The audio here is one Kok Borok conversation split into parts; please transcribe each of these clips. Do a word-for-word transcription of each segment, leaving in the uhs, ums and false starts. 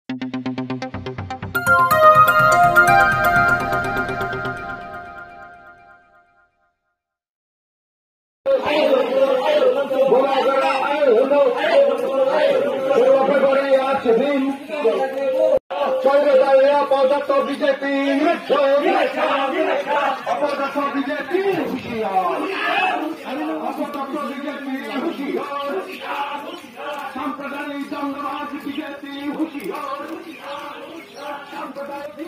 Chowdhury Daya Padak to B J P, Padak to B J P, Padak to B J P, Sampradayik Dangabazi B J P, Sampradayik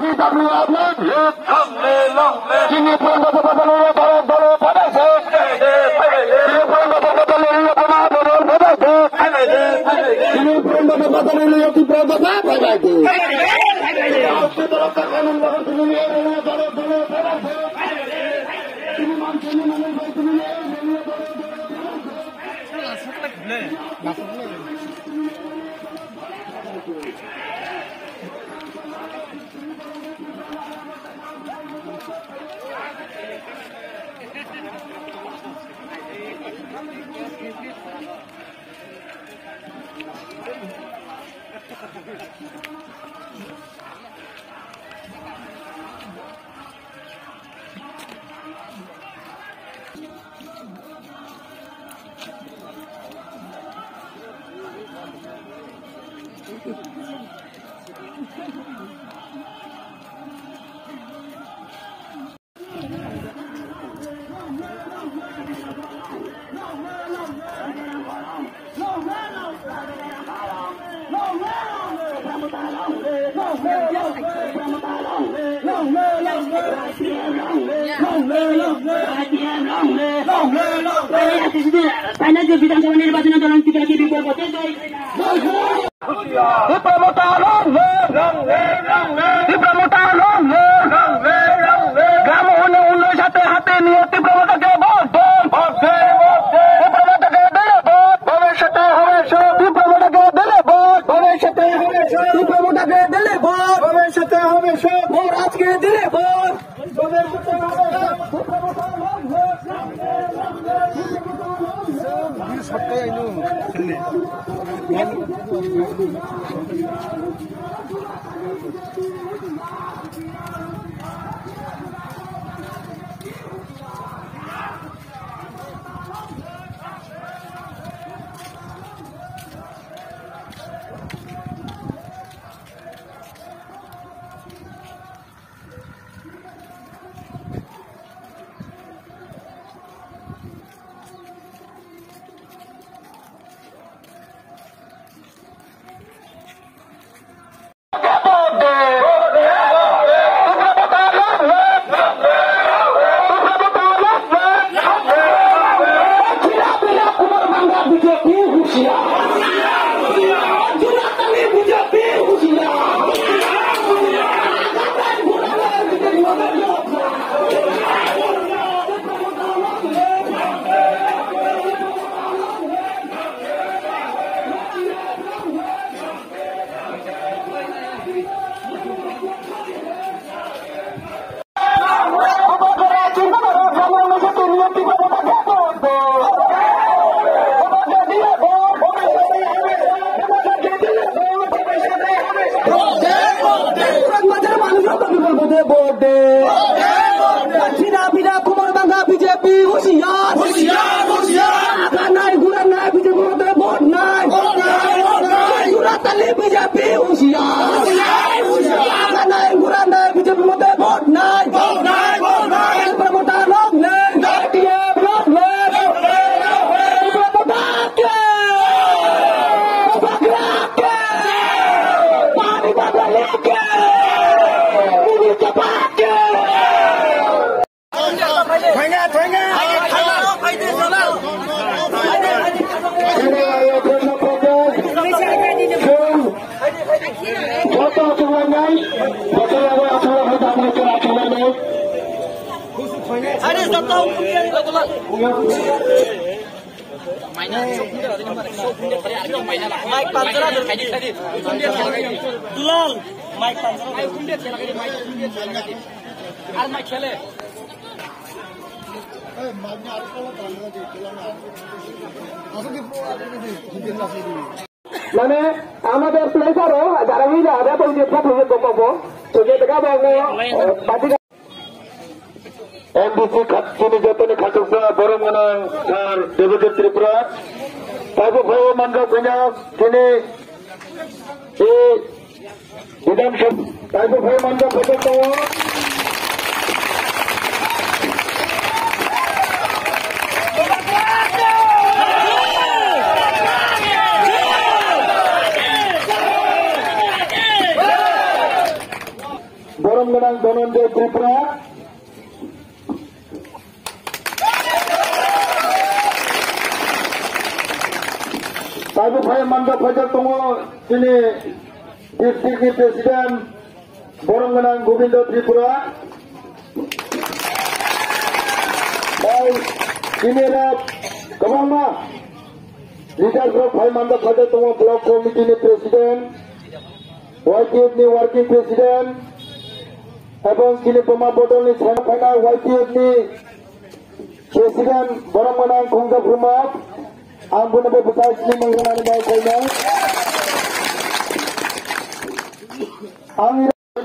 T W F long live, long live, long live. Chini purun bata bata lulu borok borok pada se. Chini purun bata bata lulu borok borok pada se. Chini purun bata bata lulu yati purun bata pada se. Chini manchini manchini borok borok pada se. Final যে বিধানসভা নির্বাচনে দলং ত্রিপুরা কে বিপুল ভোটে জয়। Tipra Motha long live! Long live, long live! Tipra Motha long live! Long live, long live! গ্রাম উন্নয়ন, উন্নয়ন সাথে হাতে নিয়ে টিপ্রা মথা কে ভোট দেন! ভোট দেন, ভোট দেন! টিপ্রা মথা কে দিলে ভোট! ভবিষ্যতে হবে সুখ! টিপ্রা মথা কে দিলে ভোট! ভবিষ্যতে হবে সুখ! টিপ্রা মথা কে দিলে ভোট! ভবিষ্যতে হবে সুখ! মহারাজ কে দিলে vote! Vote de. Bida bida kumar bangga B J P husiar. Husiar, husiar. Aganai guranai B J P mote vote nai. Vote nai, vote nai. Guratali B J P husiar. Husiar, husiar. Aganai guranai B J P mote vote nai. Vote nai, vote nai. Promoter long live. T F long live. Promoter ke. Bagra ke. Pani bagra ke. Muni ke bagra ke. Dulal, mic panjara. Ar mic khele. মানে আমাদের প্লেয়ারও যারা মিলে হবে ওই যে প্রথমে গোপাবো তো যে দেখা পাবো বাকি এমডিসি খাচ্ছিনি যতনি খাটুকরা বড় মনে স্যার দেবজিৎ ত্রিপুরা তারপর ভাই মানব ভূঁইয়া তিনি এই বিধানসভা তারপর ভাই মানব Bhuiyan Borom gwnang Dhananjay Tripura. Taibo phai manjak phaijak tongo chini district ni president borom gwnang Gobindo Tripura. Tei chini rok kwbangma leader rok phai manjak phaijak tongo, block committee ni president, Y T F ni working president, ebong chini Buma Bodol ni sengkha phaina Y T F ni president, borok mwnang Khongjak Ruma, ang bono bo bwsai sini mangwlani bai khainai. Ang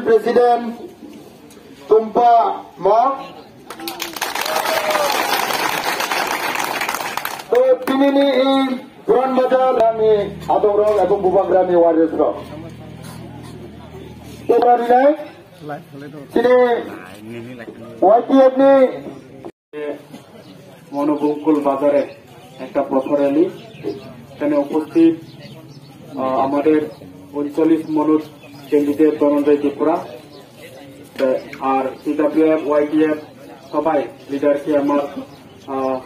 president, Tumpa Mok. To tinini i Puran Bazar rani adongrok ebong bubagrani warriors rok. Tebra rinai, tini Y T F ni মনোবঙ্কুল বাজারে একটা পথ র‍্যালি। এখানে উপস্থিত, আহ, আমাদের ঊনচল্লিশ মনোর ক্যান্ডিডেট ধনঞ্জয় ত্রিপুরা, আহ, আর সিডাব্লিউএফ, ওয়াইটিএফ সবাই লিডারকে আমার, আহ,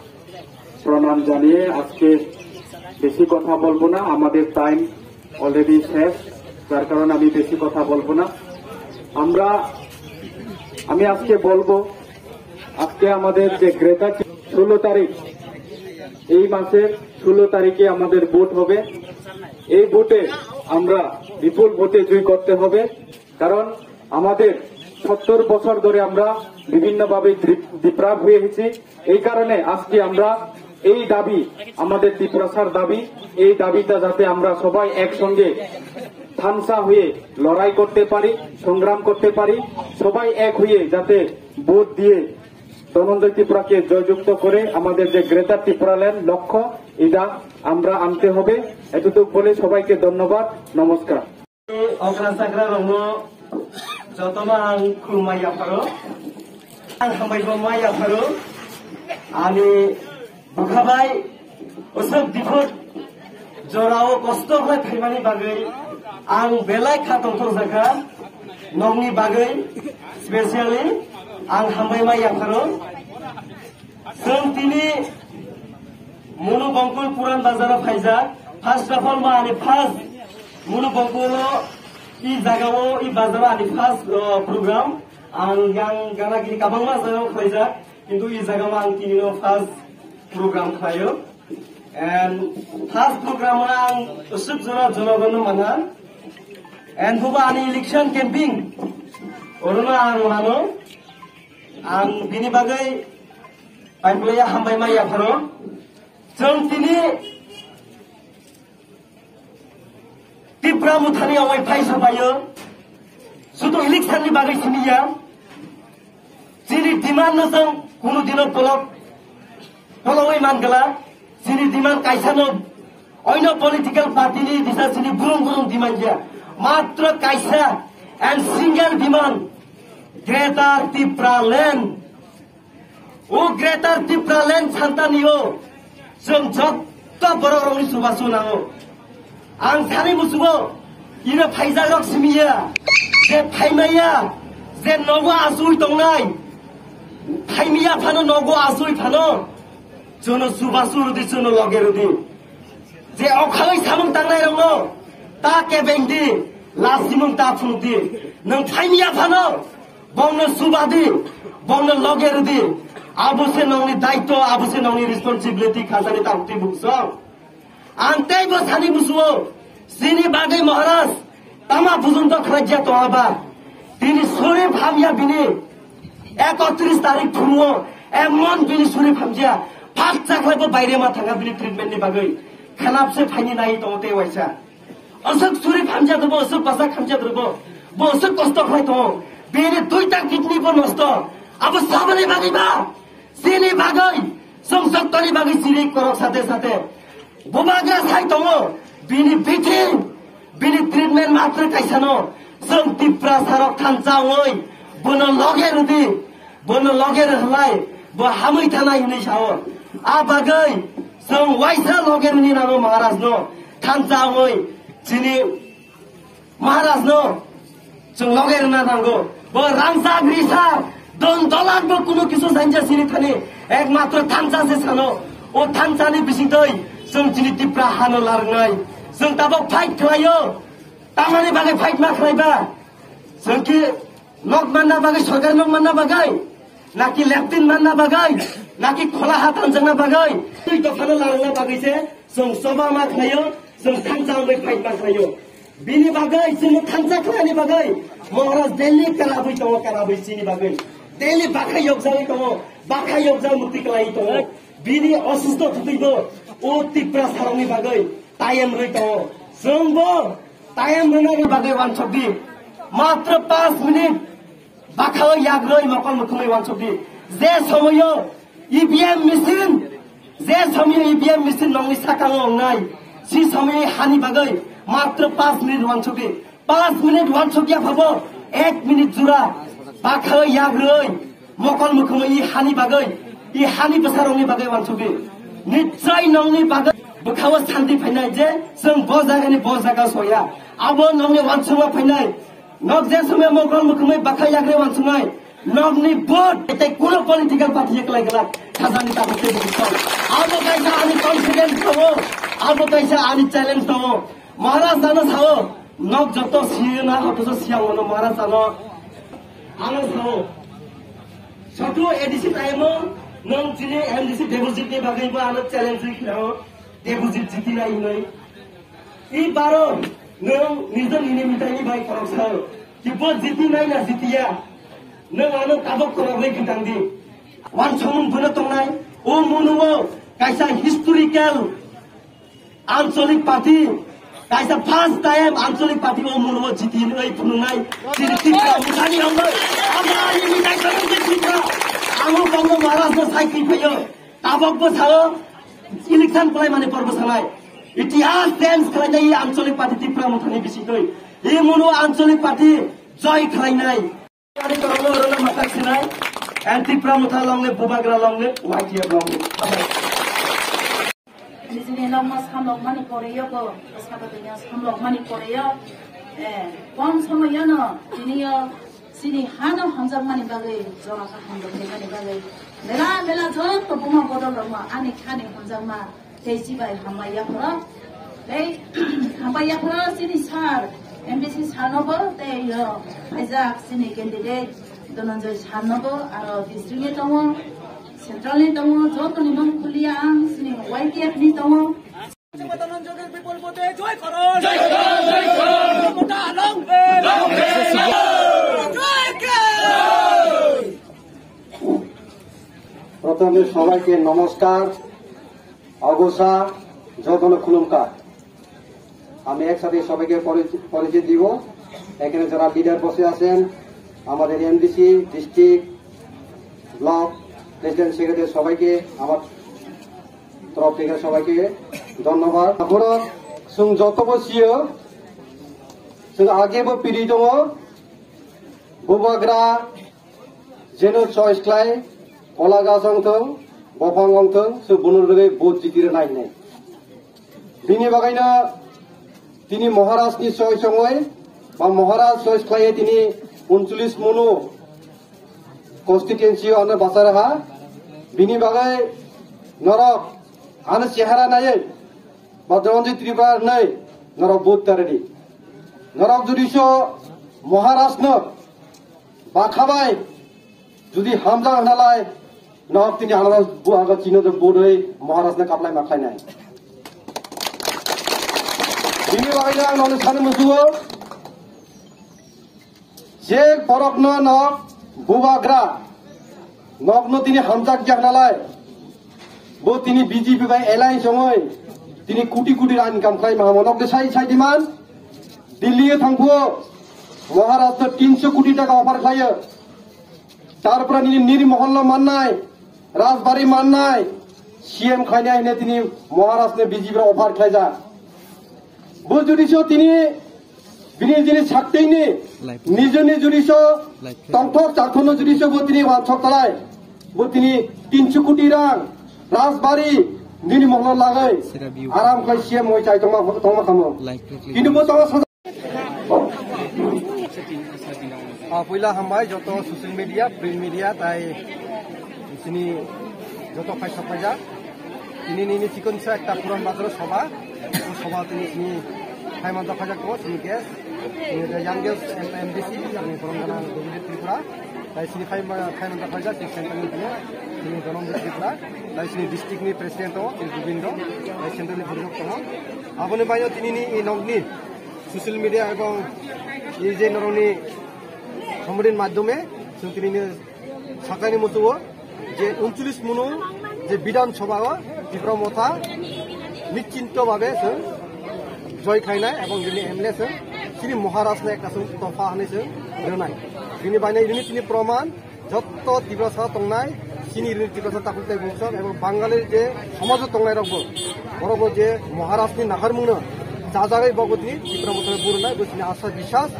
প্রণাম জানিয়ে আজকে বেশি কথা বলবো না, আমাদের টাইম অলরেডি শেষ, যার কারণে আমি বেশি কথা বলবো না। আমরা, আমি আজকে বলবো, আজকে আমাদের যে গ্রেটার ষোলো তারিখ, এই মাসের ষোলো তারিখে আমাদের ভোট হবে। এই ভোটে আমরা বিপুল ভোটে জয় করতে হবে, কারণ আমাদের সত্তর বছর ধরে আমরা বিভিন্নভাবে দ্বি-, দ্বীপ্রাপ হয়ে এসেছি। এই কারণে আজকে আমরা এই দাবি, আমাদের তিপ্রাসার দাবি, এই দাবিটা যাতে আমরা সবাই একসঙ্গে থামসা হয়ে লড়াই করতে পারি, সংগ্রাম করতে পারি, সবাই এক হয়ে যাতে ভোট দিয়ে ধনঞ্জয় ত্রিপুরাকে জয়যুক্ত করে আমাদের যে গ্রেটার ত্রিপুরাল্যান্ড লক্ষ্য, এটা আমরা আনতে হবে। এতটুকু বলে সবাইকে ধন্যবাদ, নমস্কার। Okra chakra rokno jotono ang khulumma yapharo, ang hambai bo ma yapharo, ani bwkha bai usuk diphut jorao kosto khlai phaimani bagwi ang belai kha tongthokjakha, nokni bagwi specially ang hambai ma yapharo. Chwng tini Monu Bongkul Puran Bazar o phaijak. First of all, ma ani first Monu Bongkul o i jaga o, i bazar o ani first, uh, program. Ang yang gana gini kabangma jaga o khlaijak, kintu i jaga o ang tini no first program khlaio. And first program o ang usuk jora jonogon no mana. And buba ani election campaign orono ang mano. Ang bini bagwi paiphlaiya hambai ma yapharo. Chwng tini Tipra Mothani ongoi phai sabaio. Sudu election ni bagwi siniya. Chini demand no chwng kunu dino polok, pologwi man gala. Chini demand kaisa no, oino political party ni disa chini gurung gurung demand ya. Matro kaisa and single demand, Greater Tipraland. O Greater Tipraland santa ni o chwng jotto borok rokni chubachu nango. Ang sani musugo, iro phaijak rok simiya, je phaimaya, je nogo asui tongnai, phaimiya phano nogo asui phano, jono chubachu rwdi, jono loge rwdi. Je okhalwi samung tangnai rokno ta kebeng di, la simung ta phunuk di. Nwng phaimiya phano, bongno chuba di, bongno loge rwdi. Abo se nongni daitw, abo se nongni responsibility khasani ta hukti buksong. Ang teibo sani musugo, chini bagwi Maharaj, tama bujunto khlaiya tongaba. Tini sori phamya bini ekotris tarik thumwo, Emon bini suri phamjia, phak chakhwlai bo baire ma thanga bini treatment ni bagwi. Khanapse phaini nai tongo tei waisa. Aswk suri phamjia bo, aswk basa khamjia bo, bo aswk kosto khlai tongo. Bini duita kidney bo nosto. Abo saboni bagwi ba? Chini bagwi, chwng jottoni bagwi chini korok sate sate. Bubagra sai tongo, bini bithi, bini treatment matra kaisano, chwng Tiprasarok thansa wngwi, bono loge rwdi, bono loge rwhlai, bo hamwi thanai hwnwi sao. A bagwi, chwng waisa loge rwni nango Maharajno, thansa wngwi, chini Maharajno chwng loge rwna nango. Bo rangchak risa, don dolat bo kuno kisu sanja sini thani. Ekmatro thansa se sano. O thansa ni bising twi chwng chini Tipra hano larwnai. Chwng tabok fight khlaio. Tamani bagwi fight ma khlaiba? Chwng ki nok manna bagwi, sorkar nok manna bagwi? Naki leptin manna bagwi? Naki khola ha tanjakna bagwi? Twi dophano larwna bagwi se chwng choba ma khlaio, chwng thansa wngwi fight ma khlaio. Bini bagwi, chwngno thansa khlaini bagwi, Maharaj daily karabwi tongo, karabwi chini bagwi. Daily bakha yokjagwi tongo, bakha yokjak mukti kwlaiwi tongo. Bini osusto thutwibo, o Tipra sarokni bagwi tayem rwi tongo. Chwngbo tayem rwnani bagwi wansokdi. Matro panch minute. Bakha yagroi mokol mukhumui wansukdi. Je somoyo E V M machine, je somoyo E V M machine nongni sakango wngnai, si somoyo hani bagwi matro panch minute wansukdi. Panch minute wansukya phabo ek minute jura bakha yagroi mokol mukhumui i hani bagwi, i hani bwsarokni bagwi wansukdi. Nichai nongni bagwi bwkhao santi phainai je chwng bo jagani bo jaga soya. Abo nongni wansukma phainai. Nok je somoi mokol mukhumui bakha yagroi wansuknai, nokni vote tei kuno political party ye kwlai kwlak sajani tabuk tei bukhuksong. Abo kaisa ani confidence tongo, abo kaisa ani challenge tongo. Maharaj ano sao, nok joto siyana, hotoso siyang mano Maharaj ano. Ano sao, soto A D C time o, nwng chini M D C deposit ni bagwi bo ano challenge ri khna o, deposit jiti nai hinwi. I baro nwng nijor nini mitaini bai khoroksa o. Kibo jiti nai na jitiya. Nwng ano tabok khoroknwi khitang di. Wansukmung bono tongnai. O munugo kaisa historical Ancholic party. Kaisa first time Ancholic party o munugo jiti hinwi phunuknai. Chini Tipra Mothani hwnwi. Ama ani mitai khoroknwi Tipra. Amo Bongno Maharajno sai khwi phaio. Tabok bo sao, election kwlai mani porbo sanai. Itihas change khlainai Ancholic party Tipra Mothani bisingtwi. I munugo Ancholic party joy khlainai. Ani korokno rwna mathak sinai. And Tipra Motha longle, Bubagra longle, Y T F longle. Nijini nokno samlok mani pore yo bo, saka twi samlok mani pore yo. Eh, kom somoy yo no, tini yo, Chini hano hamjakmani bagwi, jora kaham rwkhlaimani bagwi, mela mela joto buma bodol rokno ani khani hamjakma tei chibai hambai yapharo. Tei hambai yapharo chini sir, M D C sir nobo tei yo phaijak chini candidate Dhananjay sir nobo aro district ni tongo, central ni tongo, joto ni mung kulia ang chini Y T F ni tongo. প্রথমে সবাইকে নমস্কার, অগোসা, যতন খুলুমকা। আমি একসাথে সবাইকে পরিচয়, পরিচয় দিব। এখানে যারা লিডার বসে আছেন, আমাদের MDC, district, block president, secretary, সবাইকে আমার তরফ থেকে সবাইকে ধন্যবাদ। Aphuru chwng jotobo sio, chwng agebo piri tongo, Bubagra jeno choice khlai, kola gach wng thung, bophang wng thung, chwng bono rwgwi vote jiti rwnai hinwi. Bini bagwino tini Maharajni choice wngwi, ba Maharaj choice khlaiwi tini uncholish munu constituency o ano bachar ha. Bini bagwi norok ano chehara naiwi ba Dhananjay Tripura hwnwi norok vote ta rwdi. Norok jodi so Maharajno bakhabai jodi hamjak hwnalai norok tini ano bu aga chino de vote oi Maharajno kaplai ma khlainai. Bini bagwino ang nono sani musugo. Je borokno nok Bubagra Nokno tini hamjak jak nalai. Bo tini B J P bai alliance ongoi. Tini kuti kuti rang income khlai mahamo. Nok de sai sai diman. Delhi e thangphuo. Maharaj to tinso kuti taka offer khlaio. Tarpore nini niri mohol no mannai. Rajbari mannai. C M khainai hine tini Maharaj ne B J P offer khlaijak. Bo judi so tini bini jini sakteini nijoni judi so tongthok chakthokno judi so bo tini wansok talai. Bo tini tinso kuti rang rajbari nini mohol lagai aram khai C M hoi chai tongma tongma kamo. Kintu bo tongma Ah, puila hambai joto social media, print media, tai sini joto paisa paisa. Ini nini chikon sa ekta puran bazar soba. Soba tini sini hai manta paisa ko sini guest. Ini the youngest M D C, yang ini puran kana David Tripura. Tai sini khai ma-, khai manta paisa sini central ni punya. Sini Dhananjay Tripura. Tai sini district ni president to, sini Gobindo. Tai central ni punya to. Aboni bayo tini ni inong ni social media ebong ei je norokni somodin madhyome chwng tini sakani muchungo je uncholish munu je Bidhan Sabha o Tipra Motha nischinto bhabe chwng joy khlainai ebong bini M L A chwng chini Maharaj no ekta chwng topha hwnwi chwng rwnai. Bini bainai rini chini proman Jotto Tiprasa tongnai, chini rini Tiprasa takhuk tai bungsong, ebong Bangali je somajo tongnai rokbo, borokbo je Maharajni naharmungno chajagwi bogotni Tipra Mothano burunai, bo chini asa biswas,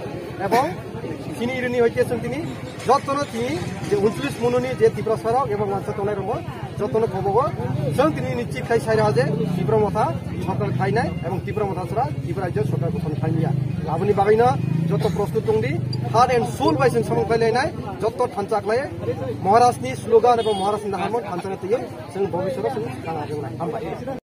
ebong chini rini hoite chwng tini jottono tini je uncholish mununi je Tiprasa rok ebong wansa tongnai rokbo, jottono kobogo, chwng tini nischit khai sai rw je Tipra Motha sorkar khainai, ebong Tipra Motha sara Tipra Rajyo sorkar gothon khainai. Aboni bagwino jotto prostut tongdi, heart and soul bai chwng samung khlai lainai. Jotto thansa khlai, Maharajni slogan ebong Maharajni naharmung thansa twiwi chwng bobiswaro chwng kana jwngnai. Hambai.